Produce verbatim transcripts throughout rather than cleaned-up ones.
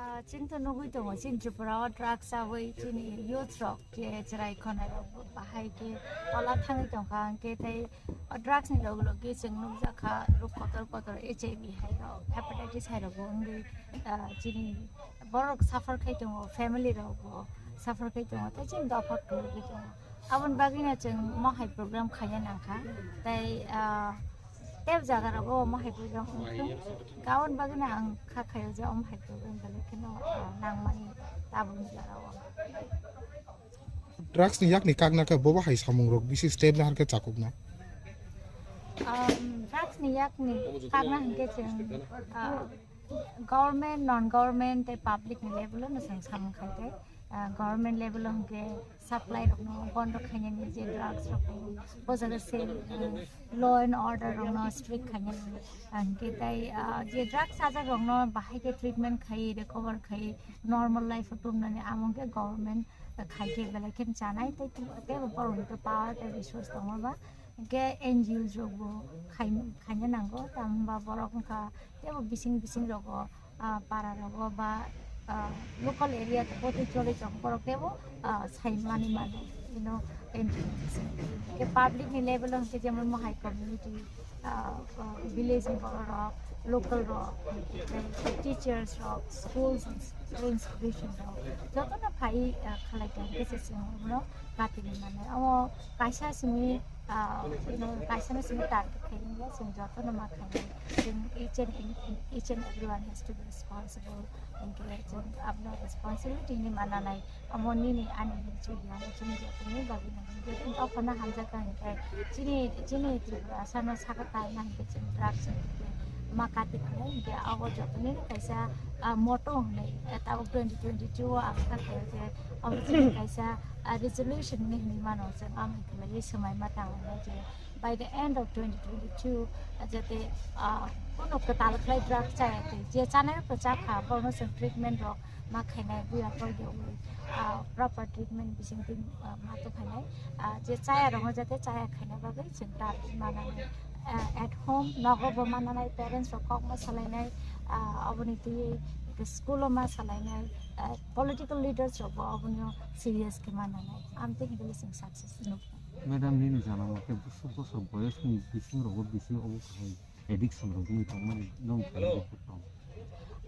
Ah, chini to nugwi tongo, chini Tripura o drugs chawi chini youth rok je chwrai khonai rok bahai khe tola thangwi tongkha, hwnkhe tei o drugs ni logi logi chwng nukjakha rok kotor kotor H I V hai rok, hepatitis hai rok bo wngwi, ah, chini borok suffer khai tongo, family rok bo suffer khai tongo, tei chini dopha kwrwigwi tongo. Aboni bagwino chwng mohai program khaina nangkha, tei, ah, tei jaga rogo mohai program wngthung. Aboni bagwino ang kha khaio je omo hai program belai kheno, ah, nangmani tabukni jora o. Drugs ni yakni kakna khe bobo hai samung rok bisi step na harkhe chakukna. Um, drugs ni yakni kakna hwnkhe chwng, ah, government, non government tei public ni level o no chwng samung khai tei, ah, government level o hwnkhe supply rok no bondo khainani je drugs rok bo jaga se, ah, law and order rok no strict khainani, ah, hwnkhe tei, ah, je drugs chajak rok no bahai khe treatment khai recover khai normal life o tumnani amo hwnkhe government khai khe belai khe chanai tei tei bo borok ni power tei resource tongma ba. Hwnkhe N G Os rokbo khai-, khaina nango, tamo hwnba borok wngkha teibo bising bising rogo, ah, para rogo ba, ah, local area botwi choli tong borok teibo, ah, saimani mano, you know, N G Os. Hwnkhe public ni level o hwnkhe jemon mohai community, ah, ah, village ni borok rok, local rok, teachers rok, schools, institution rok, jotono phai, ah, khalai tong khe se chwng bono katini mano. Omo kaisa simi, ah, you know, kaisa no simi target khai ya, chwng jotono ma khainai. Chwng each and, each and everyone has to be responsible. Hwnkhe chwng abono responsibility ni ma nanai. Omo nini ani hinwi ya, chwng jotono bagwi nang. Hwnkhe chwng ophano hamjakha hwnkhe chini, chini Tripura sano saka kaina hwnkhe chwng drugs ni ma kati khlai. Hwnkhe abo jotono kaisa, ah, motto hwnwi, eh, tabuk twenty twenty-two o ang kha khaio je abo chini kaisa, ah, resolution ni hinwi mano chwng. Ang hwnkhe swmai ma tang hwnwi je by the end of twenty twenty-two, ah, jate, ah, kunu kwtal khlai drugs chaya twi je chanai rok chakha borokno chwng treatment rok ma khainai buya pordi wi, ah, proper treatment bising twi, ah, ma twi khainai, ah, je chaya rokno jate chaya khaina bagwi chwng target mananai, ah, at home nogo bo mananai parents rok kok ma salainai, ah, aboni twi school o ma salainai, ah, political leaders rok bo abono serious khe mananai amtwi hwnkhe chwng success nuknai. Madam, nini jana mate bwswk bwswk boyosni bising rogo bisi obo kahai addiction rok wngwi tongmani nwng khe tong?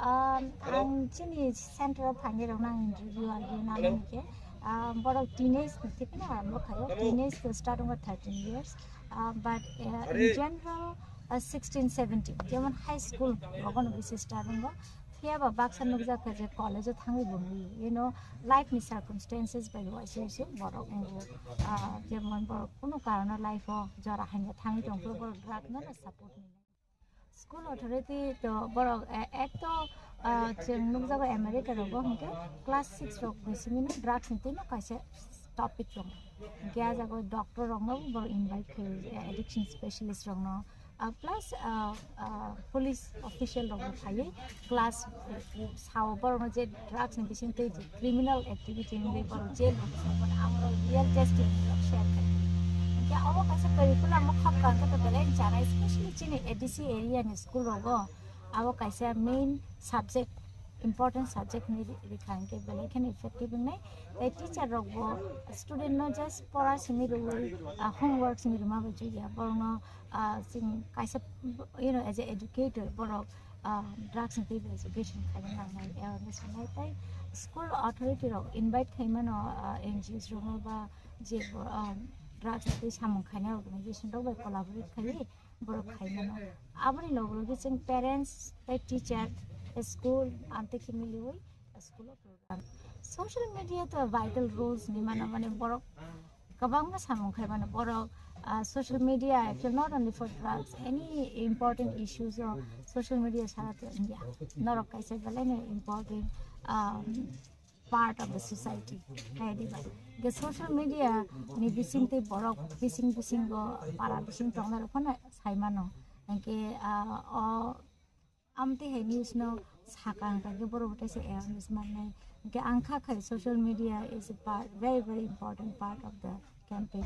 Um, ang chini center o phainai rok nang interview agi nang khe, um, borok teenage ni thik na bo khayo, teenage to start wngkha thirteen years, uh, but, uh, in general, uh, sixteen seventeen, jemon high school rogo no bisi start wngkha. Phiya ba baksa nukjak kha je college o thangwi bo nui, you know, life ni circumstances bai waisa waisa borok wngo, ah, jemon borok kunu karono life o jora hanya thangwi tong phuru borok drug no support ni. School authority to borok, eh, ek to, ah, chwng nukjago America rogo hwnkhe class six rok ni simi no drugs ni twi no kaisa topic tongo. Hwnkhe ah jaga o doctor rok no borok invite khaio, eh, addiction specialist rok no. Ah, plus, ah, ah, police official rok bo phaiwi class, eh, sao borok no je drugs ni bising twi je criminal activity wngwi borok jail rok sao, borok amo real testimony rok share khai. Hwnkhe omo kaisa curriculum o khap kang khe to belai chanai, especially chini A D C area ni school rogo abo kaisa main subject, important subject hinwi ri-, rikha hwnkhe belai kheno effective wngnai. Tei teacher rok bo student no just pora simi rwui, ah, homework simi rwma bai chukya, borok no, ah, chwng kaisa, you know, as a educator borok, ah, drugs ni twi education khaina nangnai, awareness rwnai tei school authority rok invite khai mano, ah, N G Os rok no ba je, ah, drugs ni twi samung khainai organization rok bai collaborate khaiwi borok khai mano. Aboni logi logi chwng parents tei teacher, school, amtwi khe miliwi school o program. Social media to vital roles ni mano, mane borok kwbangma samung khai mano borok, ah, social media actually not only for drugs, any important issues o social media sara to India norok kaisa belai no important, um, part of the society. Hai diba? Ge social media ni bising tei borok bising bising go para bising tongnai rok phano sai mano. Hingke, ah, o amtwi hai news no saka hingka khe borok bo teisa awareness mannai. Hingke ang kha khai social media is a part, very, very important part of the campaign.